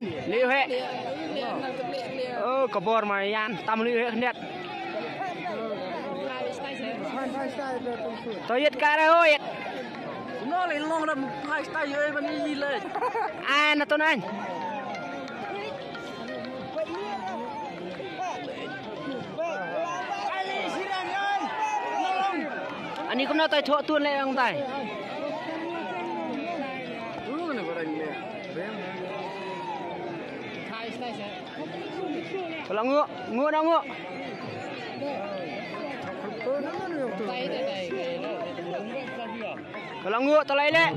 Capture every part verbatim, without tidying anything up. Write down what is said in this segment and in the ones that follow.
Liu he. Oh, ka bor ma ïan tam liu he khyndiat. To ïit ka re ho ïit. No le long da phai stai yo ban yi le. Ai na to nan. Ani kumno tai thoh tun le ong tai. Ka la nguh, nguh na nguh. Ka la nguh, to lai leh.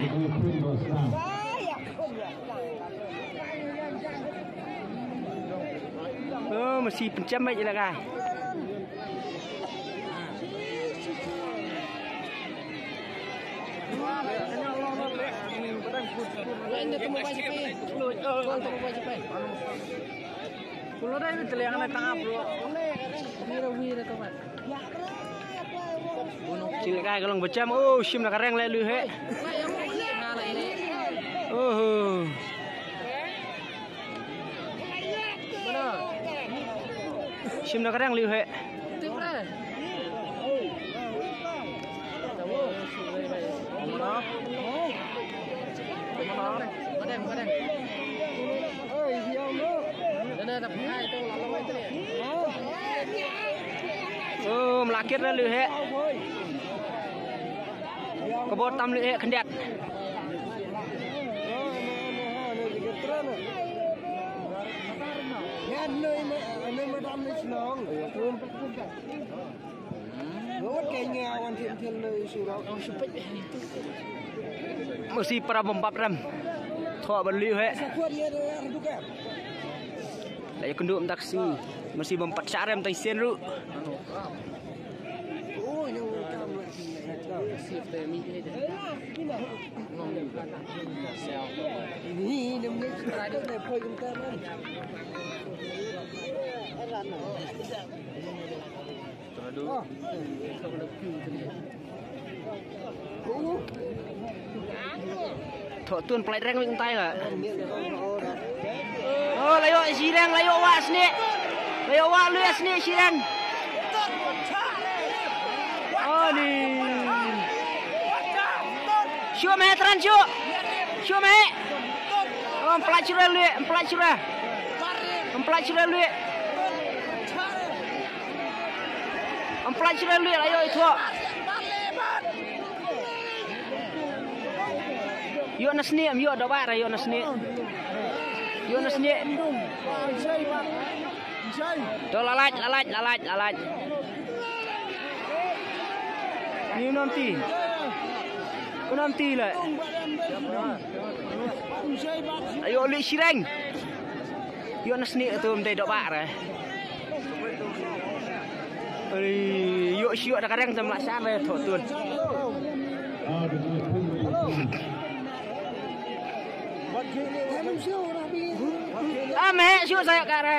Oh, masi pynjem bad ïa la ka. Shin la kai ka long bacham, oh, shim na ka reng le lui he. Oh. Shim na ka reng lui he. Oh, mlakir na lui he. Ka bor tam lui he khyndiat. Masi para bym pap rem. Thoh ban liu he. La ïa kynduh mynta ka sngi. Masi bym pat shah rem tang sien ruh. Thoh tun pynlait reng wik mynta ka. Oh, la ïoh shi reng, la ïoh wah snieh. La ïoh wah lui snieh shi reng. Oh, ni. Shu meh tran shu. Shu meh. Oh, ym pynlait shu reng lui, ym pynlait shu reng. Ym pynlait shu reng lui. Ym pynlait shu reng lui, la ïoh i thoh. Ïoh na snieh, ym ïoh da wah ra, ïoh na snieh. Ïoh na snieh. To la lait, la lait, la lait, la lait. Ni u nom ti. U nom ti la. Ayo li shireng. Ïoh na snieh tu ym dei da wah ra. Ïoh shu ïoh da ka reng tam la sar re thoh tun. Ah, meh shu sa ïa ka re.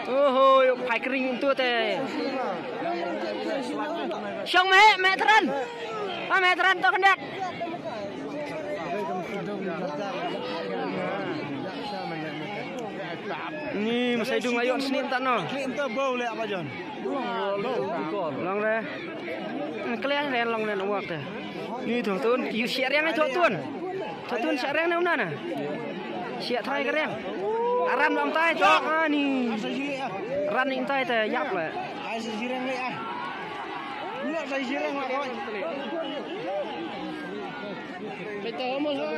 Oho, ïoh phai kring tu te. Shong meh, meh tran. Ah, meh tran to kyndiat. Ni masai dung ayo snieh ta no. Long re. Klia re long re wak te. Ni thoh tun, yu siar yang thoh tun. Thoh tun siar yang na una na. Siar trai kering. Aram lam tai to ani. Ran ning tai te yap le. Ai sa jirang le ai. Lu sa jirang la ko. Betul mo sa.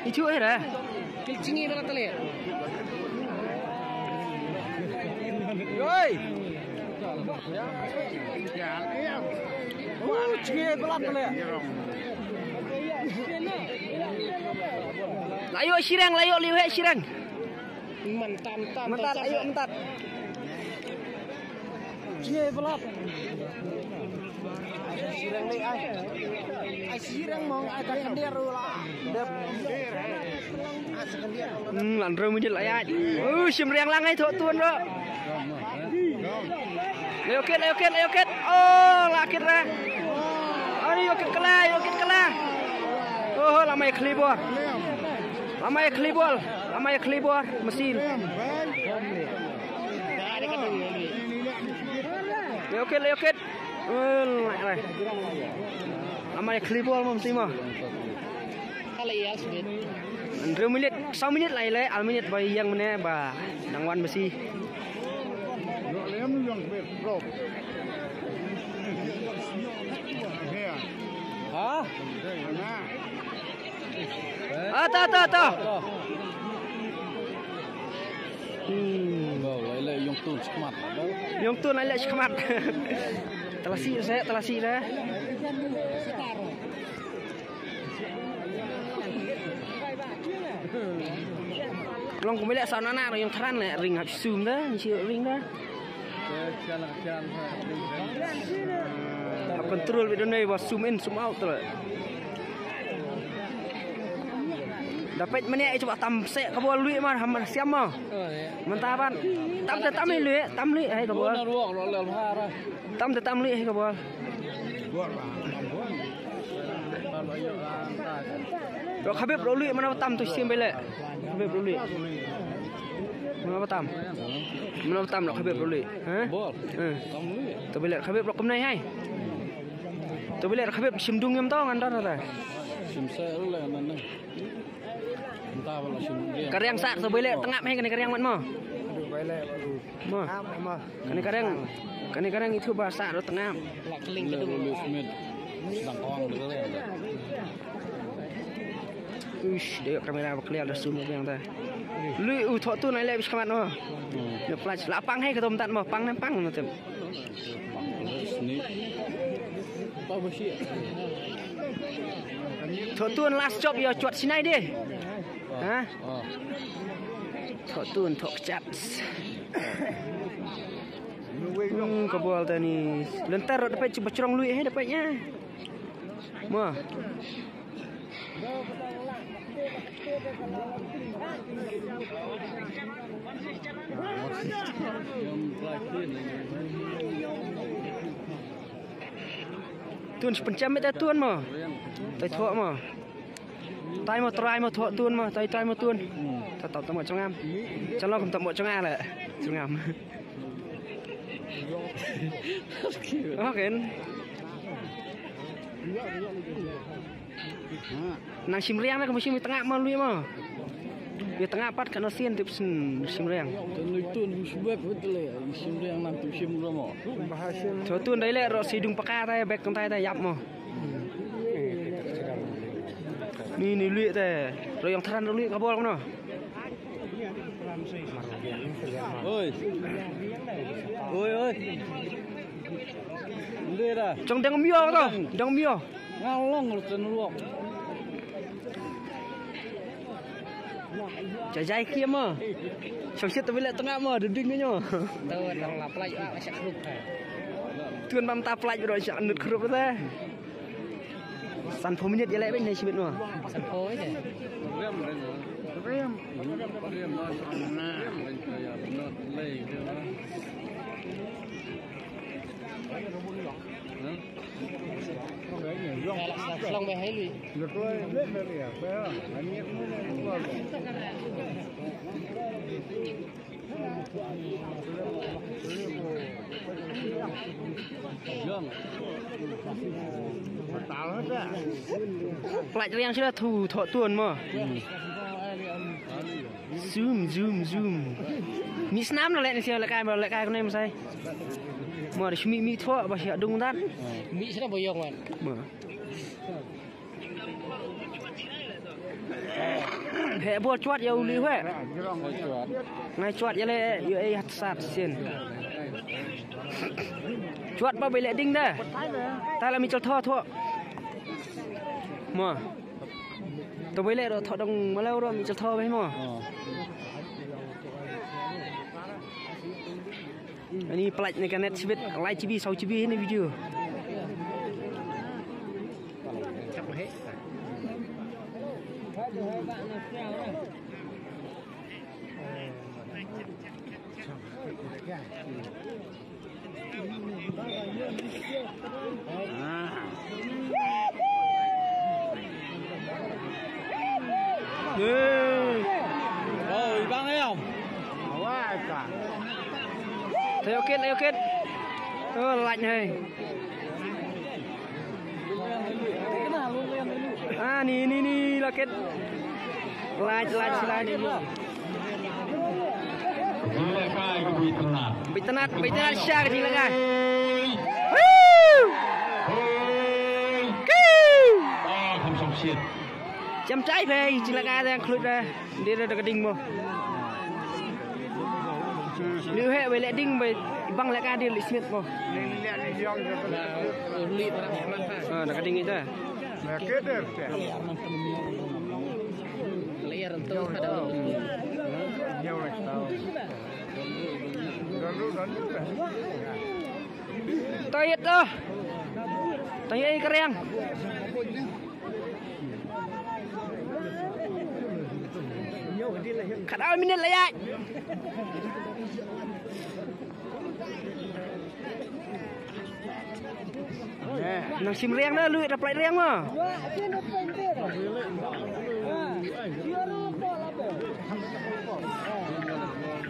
Itu era. Kilchingi bala tale. Oi. Uh, chingi bala tale. Layo shirang, layo liwe shirang. Mentat, mentat, mentat, ayo mentat. Chingi bala. Ai sirang mong ai ta khandiar ula. Dep. Hmm, lan rung mujil ayat. Uh, shim riang lang ai thoh tun ro. Ïoh kit, ïoh kit, ïoh kit. Oh, la kit re. Ani ïoh kit kala, ïoh kit kala. Oh, la mai khli bor. La mai khli bor. La mai khli bor. Masin. Ïoh kit, ïoh kit. Oh, la re. La mai khli bor mo mesti mo. Hynriew minit, saw minit lai lai, ar minit ba ïeng mynne ba dang wan masi. Ha? Ah, ta, ta, ta. Hmm. Wow, lai lai ïong tun shikmat. Ïong tun lai lai shikmat. Talasi se, talasi se. Long kumne leh sa na na ïong tharan leh ring hap sum da, ni shi ring da. Hap control bit done ba sum in sum out leh. Da peit mane ai cuba tam se ka bol lui mar ham siam ma. Mynta ban tam te tam lui, tam lui hai ka bol. Tam te tam lui hai ka bol. Ro khabib ro lui mana tam tu sim bele. Khabib ro lui. Mana tam. Mana tam ro khabib ro lui. Ha? Bol. Eh. Tam lui. Tu bele khabib ro kumnai hai. Tu bele khabib sim dung yam tau ngan dar ta. Sim sa ro le nan. Ka riang sat sa bele tengap hai kane ka riang mat mo. Mo. Kane ka riang, kane ka riang itu ba sat ro tengap. Lak keling ke dulu. Ush, dei kamera ba clear da zoom yang ta. Lui u thok tu nai le bis kamat mo. Ne flash la pang hai ka tom tat mo, pang ne pang no tem. Thok tun last job ïa chwat sinai de. Ha? Thok tun thok chat. Hmm, ka bol tani. Lentar da peit ba chrong lui he da peit ïa. Ma. Tun shu pynjem ita tun mo. Tai thok mo. Tai mo trai mo thok tun mo, tai tai mo tun. Ta tau ta mo chongam. Chalong kum ta mo chonga le. Chongam. Okay. Nang shim riang na ka shim tengah ma lui ma. Ïa tengah pat ka na sien tip sen shim riang. Tun lui tun shim bep betul shim riang nang tip shim ramo. Tun dai le ro si dung paka tai bek tang tai tai yap mo. Ni ni lui te ro yang tharan ro lui ka bol no. Oi. Oi oi. Ndera. Chong dang mio to, dang mio. Ngalong rutan ruok. Jajai kia ma. Song shit tu bila tengah ma, duding nyo. Tahu tang laplai ah syak rup. Tuan bam taplai bro syak nut krup ta. Sanphew minit ïa leh bad ne shibit ma. Sanphew ïa. Long bai hai lui. Plait riang sila thu thok tuan mo. Zoom zoom zoom. Mi snam na lek ni sia lek kai lek kai kene masai. Mo da shmi mi thok ba sia dung dan. Mi sila boyong wan. Mo. He bor chwat ïa u li he. Ngai chwat ïa le ïa ei hat sat sien. Chwat ba bele ding da. Ta la mi chal tho tho. Mo. To bele ro tho dong ma le ro mi chal tho ba mo. Ani plait ne ka net chibit, lai chibi, sau chibi ni video. Ê. Ôi, băng em. Awas ka. Tayo kit, tayo kit. Ơ, lạnh hơi. Ah, ni, ni, ni, lakit. Lait, lait, lait. Beit Tnat, Beit Tnat, shah ka jingïalehkai. Woo! Koo! Jam tai phi, jingïalehkai dang khluit da. Dei da ka ding mo. Ni he wei leh ding wei bang leh ka dei leh smit mo. Ah, da ka ding ita. Tayet ah. Tayet keriang. Khatar minit la ïaid. Nang shim riang na, lui da plait riang ma.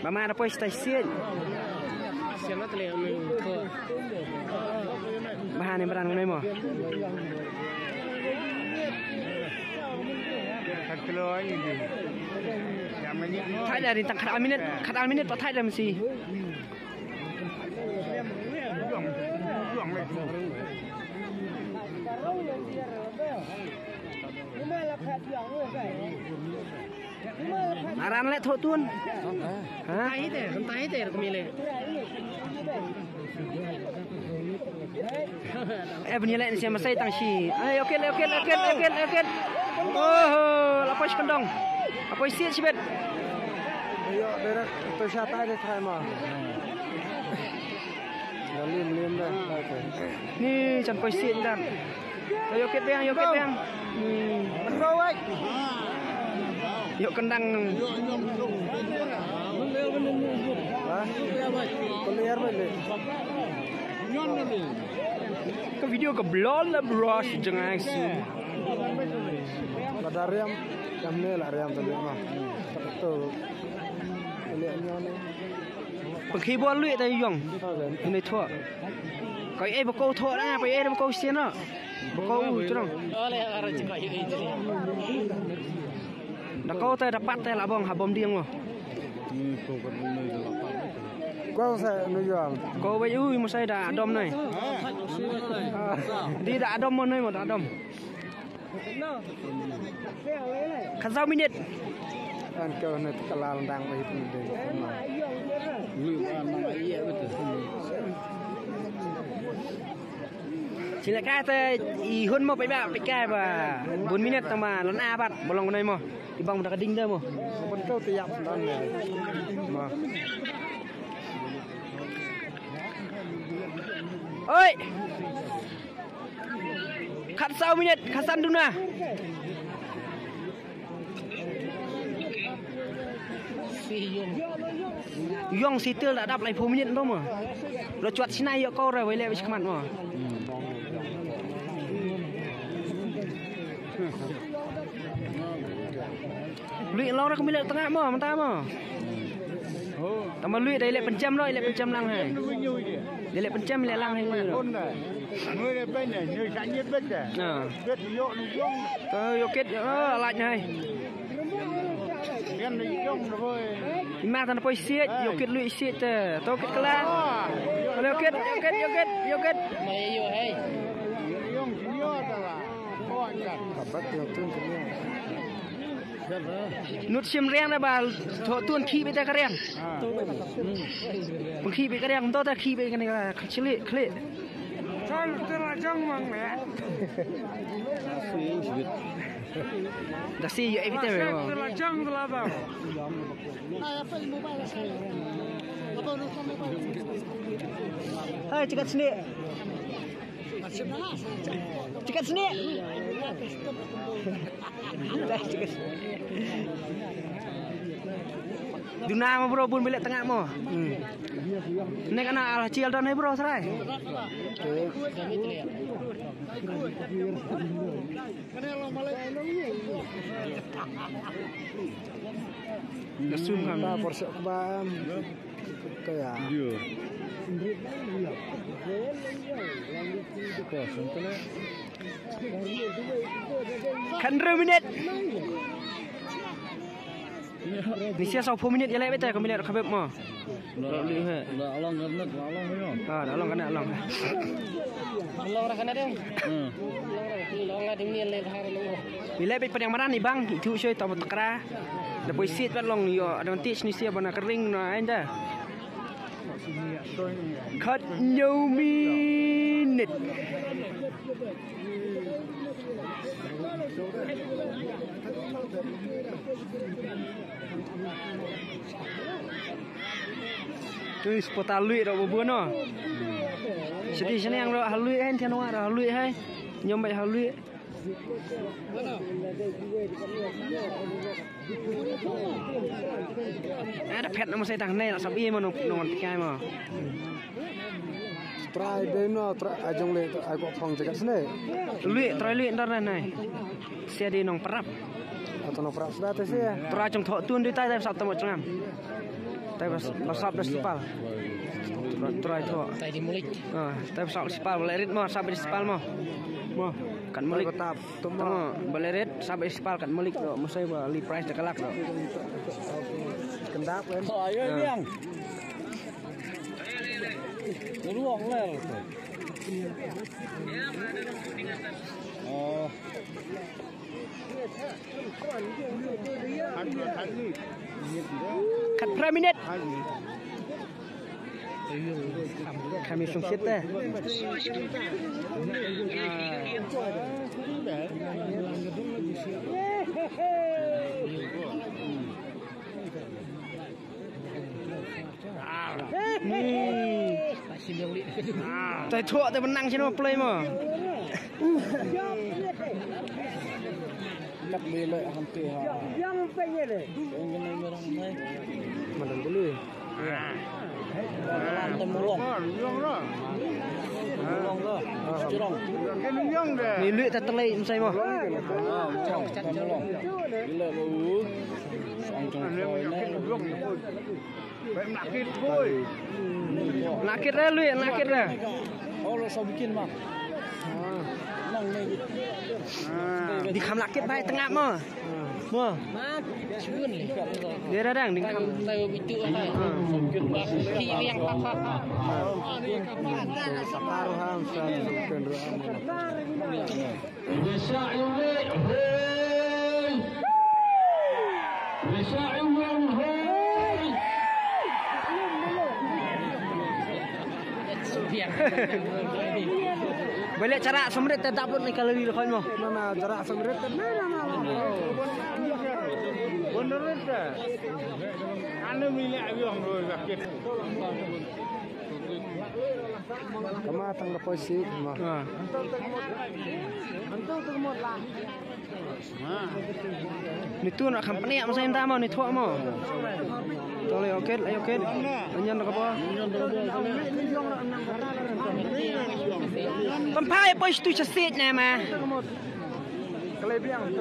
Ba ma da poi stai siej. Ba ha ne bran ngai mo. Thait da ri tang khatar minit, khatar minit pat thait da masi. Aran leh thoh tun. Ha? Thait te, thait te, kmie leh. Eh, bun ïaleh ne shi masai tang shi. Ai, okit, okit, okit, okit, okit. Oh, la poi shi kyndong. La poi shi shibit. Ïa, direct to sha tai de trai ma. Ïa, lim, lim de. Ni jan poi shi dan. Ïa, okit biang, ïa, okit biang. Hmm. Ïa, kyndang. Ha? Clear ba le. Ka video ka blur la bro, jngai si. Lada riam, kam ne la riam tu ma. Tu. Pynkhih bol lui ta ïong. Ine thoh. Kai ei ba ko thoh na, kai ei ba ko sien na. Ba ko u jrong. Da ko te da pat te la bong ha bom dieng mo. Ko sa nu yuang. Ko ba ui mo sai da dom nai. Di da dom mo nai mo da dom. Khatsaw minit. An ko ne ka la dang ba hip ni de. Lu ba ma ye ba tu. Shi lehkai te i hun mo peit ba peit kai ba bun minit tang ba lon a bat ba long nai mo. I bang da ka ding de mo. Ban to te ïap dan ne. Ma. Oi. Khatsaw minit, khatsan duna. Yong sitil da dap laiphew minit nto mo. Lo chwat sinai ïa ko ra wei le wei khmat mo. Lui long ra kumilek tengah mo, mentah mo. Tama lui dei lek pencem lo, lek pencem lang hai. Dei lek pencem lek lang hai. Nui le ben ne, nui sa nyet bet de. Ha. Bet yok ni yong. To yok kit, oh, laj hai. Bian ni yong na boy. Ima tan poi siet, yok kit lui siet te. To kit kala. Yok kit, yok kit, yok kit, yok kit. Mai yo hai. Yong senior ta la. Ko an ka. Ka bat yo tun senior. Nud shim riang na ba tho tun khi bita ka riang. Pun khi bita ka riang to ta khi bita ka chili khli. Chal tu la jang mang ne. Da si yo evite me. Tu la jang tu la ba. Hai chikat sini. Chikat sini. Chikat sini. Duna mo bro, bun bilik tengah mo. Hmm. Nek ana al chial don hai bro, serai. Nasum kan. Ta porsok bam. Kaya. Kandre minit. Ni sia saw phew minit ïa leh beit te ka minit ka bep mo. Da long kan, da long kan, da long. Long ra kan ding. Hmm. Long ra ding ni le ha long. Ni leh beit padiang maran ni bang, itu soi taw takra. Da poi sit pat long ïo advantage ni sia bana kering na ainda. Khat nyau minit. Tui spota lui ro bu no. Sidi sini yang ro halui hai, tian wa ro halui hai. Nyom bai halui. Ada pet nama saya tang nei, nak sabi mana nongon tikai ma. Trai be no, trai ajong le, ai ko phong jagat sini. Lui, trai lui ndar nei. Sia di nong perap. Atau nong perap sudah tu sia. Trai ajong thok tun di tai, tai sap tamo cengam. Tai bas, bas sap dah sepal. Trai thok. Tai di mulik. Ah, tai bas sap sepal, boleh rit mo, sap di sepal mo. Mo, kan mulik. Tamo, balerit, sabai spal kat mulik tu, musai ba li price dekalak tu. Kendap kan. Oh, ayo biang. Ruang ler tu. Oh. Kat pra minit. Kami sung sit te. Tai thuak te benang sino play mo. Kat bele hantu ha. Yang kena merang nai. Madan dulu. Temulong. Temulong ke? Ni luit ta telai mesai mo. Temulong. Bila lu. Nakit dah luit, nakit dah. Oh, lo so bikin mah. Nang ni. Di kham nakit bai tengah mo. Mo. Dia radang ding kam. Tahu bitu hai. Ki yang pakha. Saparuhan sa kenderaan. Bisa ini, hei. Bisa ini, hei. Balik cara semrit tetap pun ni kalau di dekat mo. Mana cara semrit tetap mana mana. Bener itu. Anu milik avion lo sakit. Kama tang da poi sit ma. Ni tu nak company apa saya minta mau ni tu mau. Tolong oke, ayo oke. Nyan da ka ba. Pampai poi tu cha sit na ma.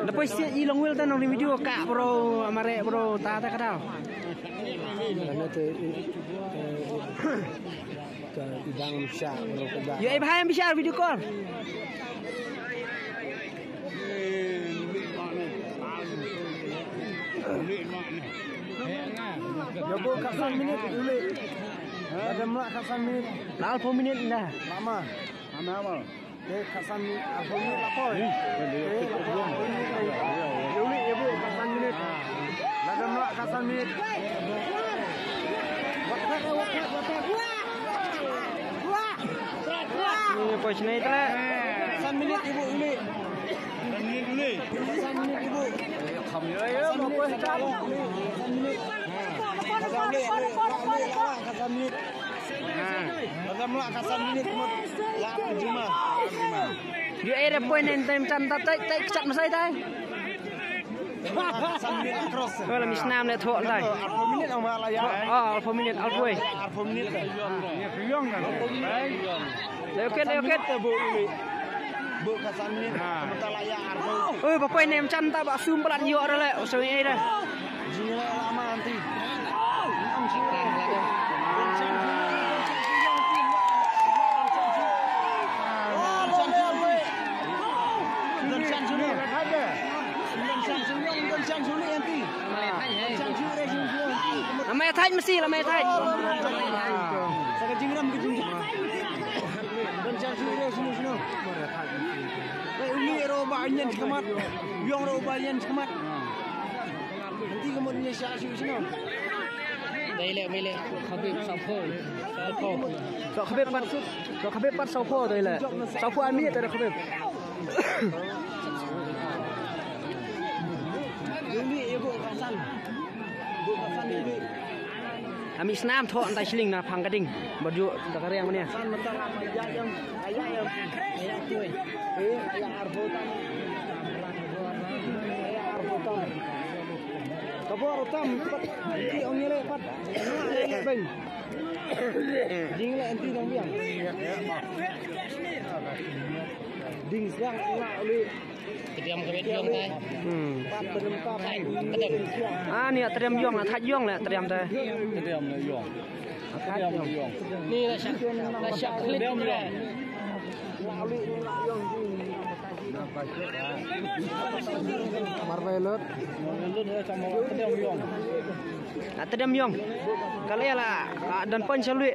Da poi sit i long wil ta nong video ka bro, amare bro, ta ta ka dau. Ka ibang sha bro ka. Yo, ibang sha video call. Yo, bu ka san minit dulu. Ada melak ka san minit. Nal pun minit dah. Lama. Lama, lama. Te khatsan minit, arphew minit la poi. Te, uli, ibu, khatsan minit. Lada mlak khatsan minit. Wat phet, wat phet, wat phet. Ni poi sini tu lah. Khatsan minit, ibu, uli. Khatsan minit, uli. Khatsan minit, ibu. Khatsan minit, khatsan minit. Khatsan minit. Khatsan minit. Lada mlak khatsan minit mut la juma. Yu ai da poi nen time chan ta tai tai kchat masai tai. Wala mi snam ne thok dai. Arphew minit ong ma la ïa. Oh, arphew minit, arphew. Arphew minit. Leo ket, leo ket. Bu ka san minit. Mata la ïa arphew. Oi, ba poi nem chan ta ba sum palat ïoh ra le. Usah ngi ai da. Jing la ma anti. Lamai thait masi, lamai thait. Dai le, dai le. Khabib sapho. Sapho. Sa khabib pat, sa khabib pat sapho dai le. Sapho ami ta khabib. Ami snam tho anta shling na phang kading. Badu da kariang mania. Kabor tam pat. Ong yele pat. Ding le anti dang biang. Ding siang nga uli. Tadiam ka bet yong tai. Hmm. Pat bedem pat. Tadiam. Ah, ni tadiam yong, ah, thaj yong le tadiam tai. Tadiam le yong. Thaj yong. Ni la syak, la syak klit. Tadiam yong. Marvailut. Marvailut eh sama tadiam yong. Ah, tadiam yong. Kali la, ah, dan pon shalui.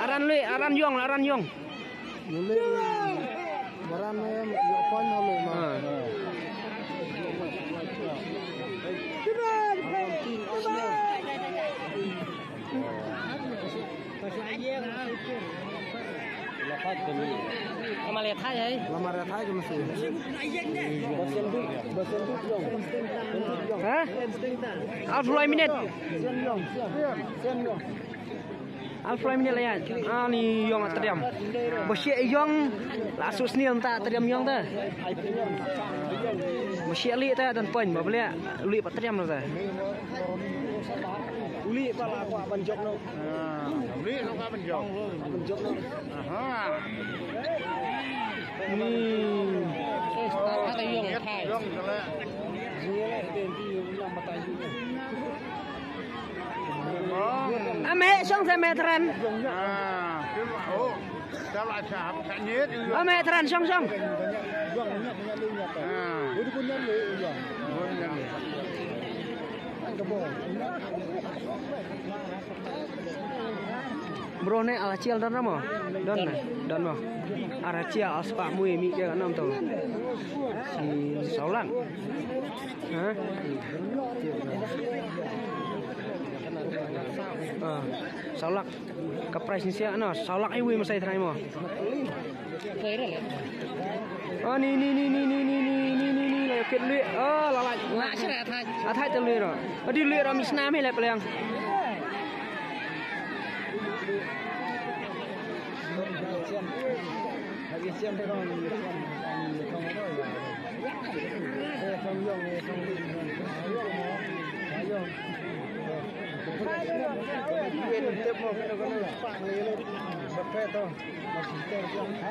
Aran lui, aran yong, aran yong. Lui, aran em, yo pon lui ma. Ah. Lama le thai hai. Lama le thai ke mesti. Basen du, basen du yong. Ha? Alf loi minit. Sen yong, sen, sen yong. Alf loi minit la ya. Ani yong tadiam. Basia yong. La sus ni anta tadiam yong ta. Basia li ta dan poin. Bablia li pat tadiam ta. Uli pa la kwah ban jop noh. Ah, uli la kwah ban jop. Ban jop noh. Aha. Ni. Eh, start ha ka yong thai. Yong kala. Jingeh le den ti yong nyam mata yong. Ame shong se metran. Ah, oh. Ame tran shong shong. Bro ne ala chial don mo. Don ne. Don mo. Ara chial as pa mui mi ke nam to. Si saulang. Ha? Ah, saw lak. Ka price ni sia, ano, saw lak ai wi masai trai mo. Oh, ni, ni, ni, la kit lui. Oh, la, la. La sra thai. A thai te lui ro. Adi lui ro mi sna me le pleng.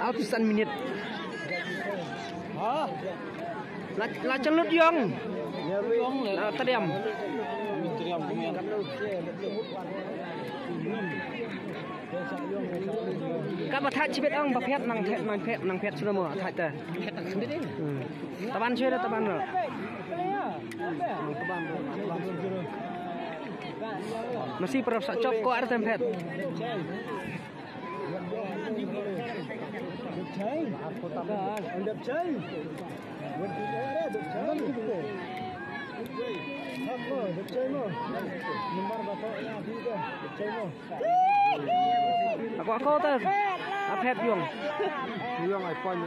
Alpha san minit. La, la chynlut yong. La tadiam. Ka ba thait chibit ang ba phet nang phet nang phet nang phet sudah mo thait ta. Phet nang sendiri. Hmm. Taban shuwa da taban ro. Nang taban ro, nang taban ro. Masi parap sa chop ko ar tem phet. Ako, ako ta. A phet yong. Yong ai pon.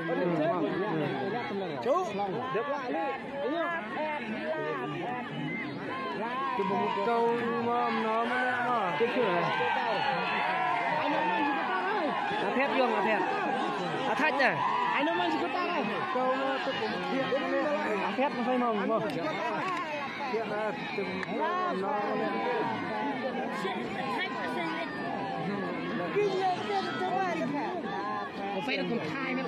Chu. Dep la le. Chu bu tau ma ma ma ma. Chu chu. A phet ïong, a phet. A thait te. Ai no man sikuta ka. A phet ma sai ma ma. Ko fai da kun thai ne.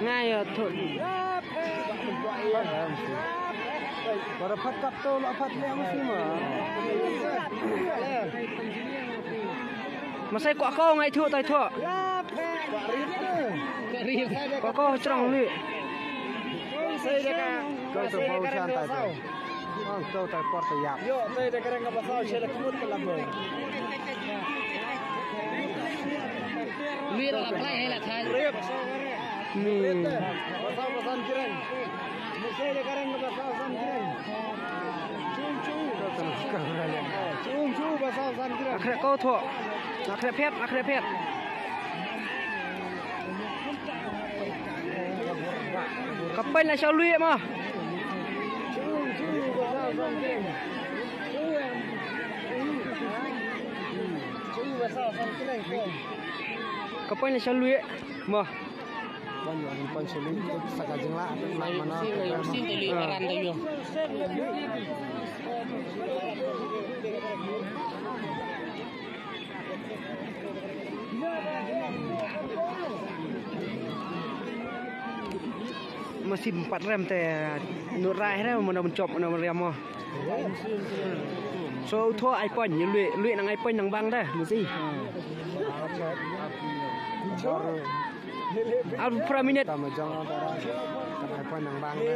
Nga ïa thoh. Para phat kap to la phat leh masi ma. Masai kwah ko ngai thoh tai thoh. Kwah ko trong li. Ko to bau shan tai to. Ang to tai por tai yap. Yo, tai da kareng ka pasal shala kmut ka labo. Lui ra la plai hai la thai. Rip. Hmm. Pasal pasan kireng. Musai da kareng ka pasal pasan kireng. Chung chung. Chung chung pasal pasan kireng. Akhre ko thoh. Akhre phet, akhre phet. Ka pyn la sha lui ma. Ka pyn la sha lui ma. Pyn la sha lui, sa ka jinglah, lah mana. Masi pat rem te, nu rai rem mana menchop mana rem mo. So thoh ai pyn, lui lui nang ai pyn nang bang da masi. Ar pra minit. Tama jong tara. Ai pyn nang bang da.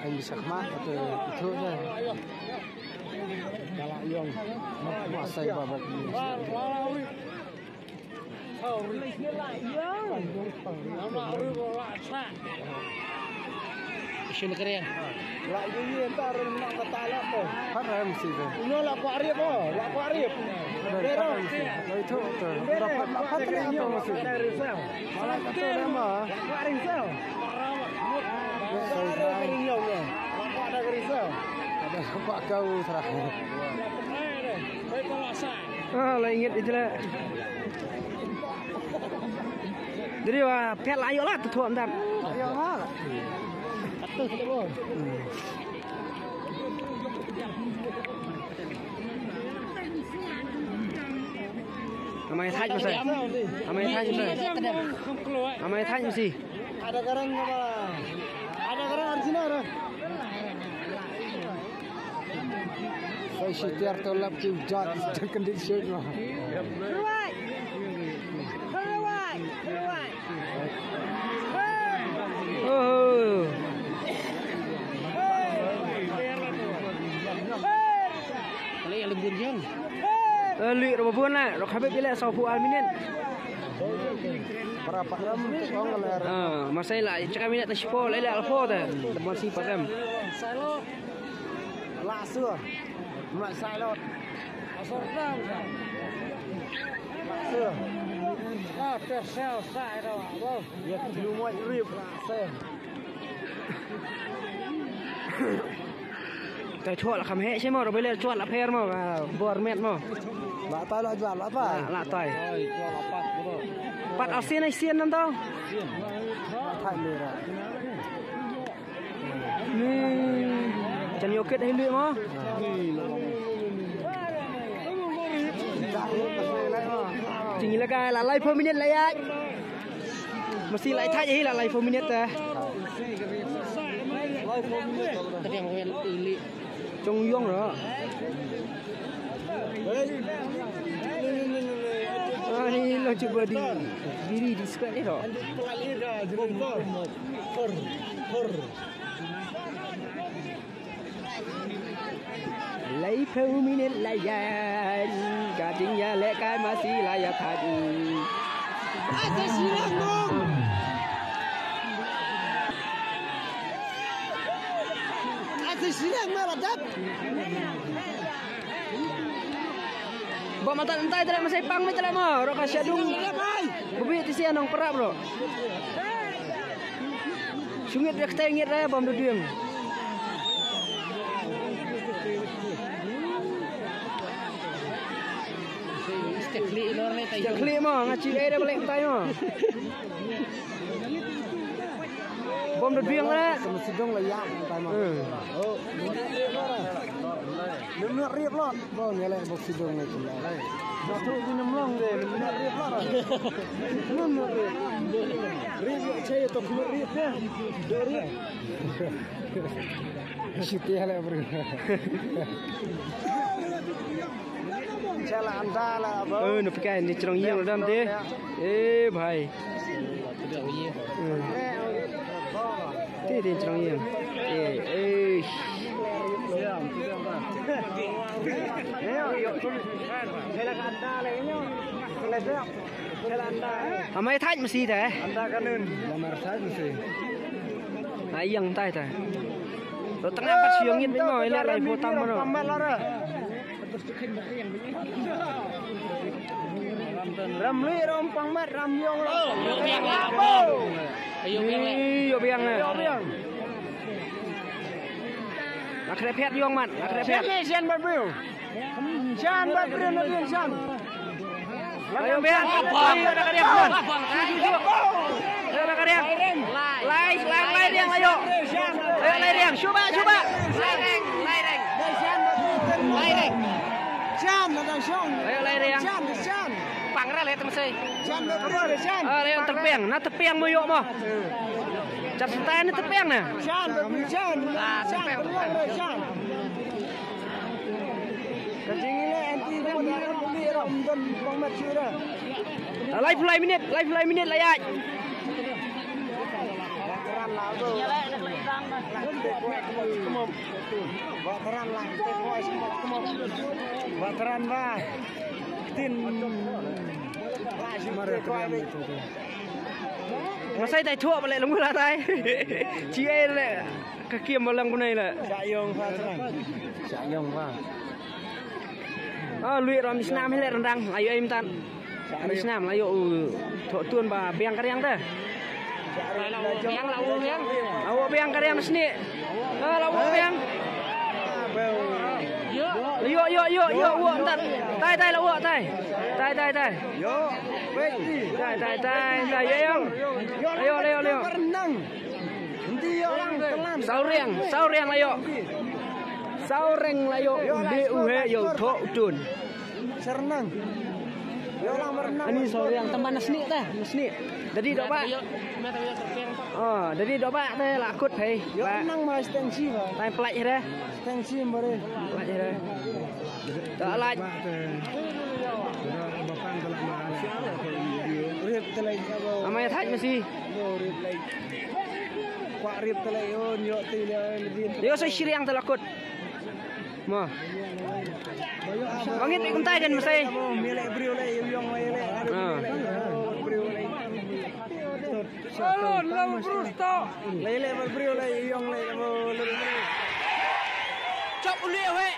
Ai bisa khmat atau itu da. Kala yong. Masai babak ni. Shin kren. La yu yu ta ren nak kata la ko. Pat rem si tu. Ino la kwah rip ko, la kwah rip. Dero. La itu tu. Dero. Pat rem si. Malah kata lama. Kwah rip so. Ada kering yong. Ada kering so. Ada nampak kau serah. Ah, la inget itu lah. Dri wa pet la ayo la tu thuam dan. Ayo ha. Amai thaj masai. Amai thaj masai. Amai thaj masai. Ada garang apa? Ada garang arjina ra. Sai shi tiar to lap ki jot, jot kendit shi ma. Ruai. Ruai. Ruai. Oh. Kali yang lembur jeng. Eh, lui ro bun na, ro khabib ile saw phew ar minit. Para param ong le. Ah, masai la, chaka minit na shipol, ile alfo da. Masih param. La sur. Ma sai lo. Sur. Ah, te sel sai ro. Ya, lu mo rip la sur. Tai chuat la kham heh shi mo, ro bele chuat la pher mo, ah, bor met mo. La tai la jua la tai. La, la tai. Pat asin ai sien nan tau. La tai le ra. Ni chan yo ket hai lui mo. Jing la kai la lai phew minit la ya. Masi lai thaj hi la lai phew minit ta. Chong yong ra. Ah, ni lo chuba di. Diri di squat ni ro. Lai phew minit la ïaid, ka jingïalehkai masi la ïathait. Ata shilak nong. Ata shilak ma la dap. Ba mata ntai tala masai pang mata lama ro ka shadung. Bubi tisia nong perap ro. Sungit rek tai ngit raya bom dudiang. Klik ma ngaci ai dah balik tai ma. Bom dudiang lah. Sama sidong lah ya tai ma. Hmm. Oh. Lem rip lo. Bon, ya leh bok sidong ngai tu. Bok tu di nemlong de, lem rip lo. Lem rip. Rip yo che to rip de. Do rip. Siti ya leh bro. Chala anda lah bro. Oh, no pikai ni chrong yang dam de. Eh, bhai. Hmm. Ti ti chrong ïing. Eh, eh. Amai thait masi te. Anda kanun. Lamar thait masi. Ai ïing tai tai. Lo tengah pat siong ngin mo ila lai photam mo. Ram lui ram pang mat ram yong ram. Yo biang la. Yo biang la. Yo biang la. Yo biang. Akhre phet yong mat, akhre phet. Sian le sian bat biu. Sian bat biu na biu sian. Ayo biang. Ayo na kariang. Ayo na kariang. Lai lai lai riang ayo. Ayo lai riang. Shuba shuba. Lai riang. Lai riang. Lai riang. Sian na dang shong. Ayo lai riang. Sian sian. Pang ra le tem sei. Sian ba biu sian. Ah, riang terpeng. Na terpeng mo yo mo. Char sentai ni terpeng na. Shan, shan, shan, shan. Ka jingïaleh anti ka pynlong pynlong don pang mat shu ra. Laiphew lai minit, laiphew lai minit la ïaid. Veteran la tu. Veteran la tu. Veteran ba. Ktien. Mare tu. Ngasai tai thuh ba leh lung la tai. Chi ai leh ka kiem ba lang bunai leh. Sha yong pha tran. Sha yong pha. Ah, lui ram snam hi leh rendang. Ayo im tan. Ram snam ayo u thuh tun ba biang ka riang te. Biang la u biang. Awo biang ka riang sni. Ah, la u biang. Yo yo yo yo wo tan. Tai tai la wo tai. Tai tai tai. Yo. Tai tai tai tai yo yo. Ayo ayo ayo. Sauriang, sauriang la yo. Sauriang la yo. Ule uhe yo tho utun. Sernang. Yo lang berenang. Ani sauriang teman nasni ta, nasni. Jadi doba. Ah, jadi doba te la kut phai. Yo nang mas tensi ba. Tai pelai hre. Tensi bare. Pelai hre. Tak laj. Rip telai abo. Amai thaj masi. Yo rip telai. Kwa rip telai yo nyo ti le din. Yo sai shiriang telakut. Ma. Bangit kumtai kan masai. Mele brio le yong le. Ah. Brio le. Alon la brusto. Le le brio le yong le. Chop ule we.